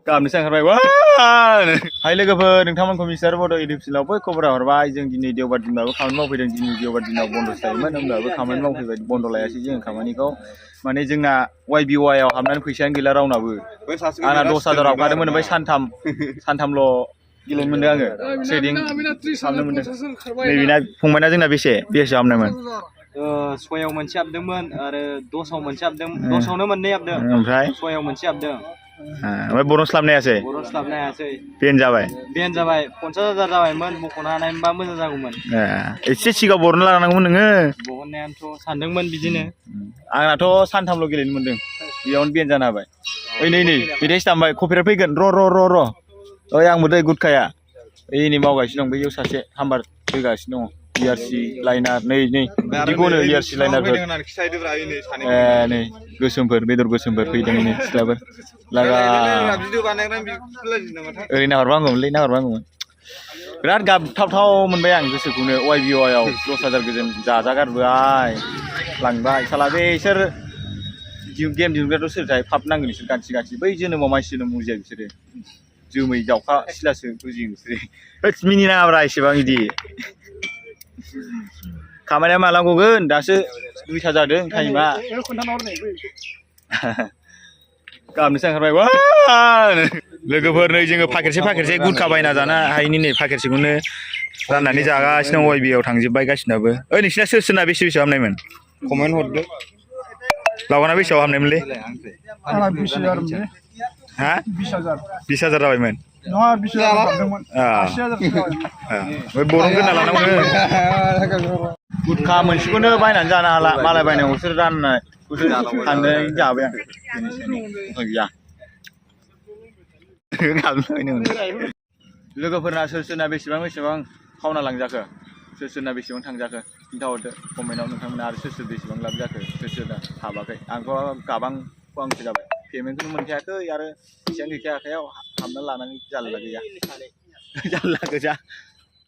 गाबनोसो ओंखारबाय वा हाय लोगोफोर नोंथांमोनखौ मिस्टार बड' इउटुब चेनेलावबो खबर हरबाय जों दिनै देवबार दिनबाबो खामानि मावफैदों दिनै देवबार दिनाव बन्द' थायोमोन होमब्लाबो खामानि मावफैबाय बन्द' लायासै जों खामानिखौ माने जोंना YBY आव हाबनानै फैसायानो गैला रावनाबो आंना 10,000 हाबखादोंमोन ओमफ्राय सानथामल' गेलेनो मोनदों आङो ट्रेडिं खालामनो मोनदों नैबेना फंबायना जोंना बेसे हाबनायमोन सयाव मोनसे हाबदोंमोन आरो 10आव मोनसे हाबदों 10आवनो मोननै हाबदों ओमफ्राय सयाव मोनसे हाबदों ओमफ्राय बरन स्लाबनो हायासै बेन जाबाय 50,000 जाबायमोन बख'नो हानायमोनबा मोजां जागौमोन एसे सिगां बरन लानांगौमोन नोङो बहननायानोथ' सानदोंमोन बिदिनो आंनाथ' सानथामल' गेलेनो मोनदों बेयावनो बेन जानो हाबाय ओइ नै मेथाइसो दामबाय कपिराइट फैगोन र' ओइ आंबो दै गुदखाया ओइ नै मावगासिनो दं बैयाव सासे हामबार फैगासिनो दङ ERC लाइनार नै बिदिखौनो ERC लाइनारफोर नै गोसोमफोर बेदर गोसोमफोर फैदों नै सिख्लाफोर लागा ओरै नाहरबा हामगौमोन बिराद गाबथावथाव मोनबाय आं गोसोखौनो YBY आव 10,000 गोजोन जाजागारबाय लांबाय साला बिसोर गेम दिहुनग्राथ' सोरथाय फाप नांगोन बिसोर गानसि बै जोनोमाव मानसि जोनोम बुजिया बिसोरो जोमै दाउखा सिलासो बुजियो बिसोरो मिनिनाङाब्रा एसेबां बिदि खामानिया माला गगोन दासो 2ता जादों टाइमा गाबनोसो ओंखारबाय वा लोगोफोर नै जोङो पाकेटसे गुदखा बायना जानो हायिनि नै पाकेटसेखौनो राननानै जागासिनो दं YBY आव थांजोब्बाय गासिनाबो ओइ नोंसिना सोरना बेसे हाबनायमोन कमेन्ट हरदो लावगाना बेसेयाव हाबनायमोनलै आंना 20,000 मोनलै हा 20,000 जाबायमोन नङा 20,000 हाबदोंमोन 80,000 बै बरन गोना लानांगौ गुदखा मोनसेखौनो बायनानै जानो हाला मालाय बायनांगौसो राननाय साननानै जाबाय आं गैया लोगोफोरना सोरना बेसेबां खावना लांजाखो सोरना बेसेबां थांजाखो खिन्थाहरदो कमेन्टआव नोंथांमोना आरो सोर बेसेबां लाब जाखो सोरना हाबाखै आंथ' गाबांखौ आंसो जाबाय पेमेन्टखौनो मोनखायाखै आरो फैसायानो गैखाया आखायाव हाबना लानानै जारला गैया जारला गोजा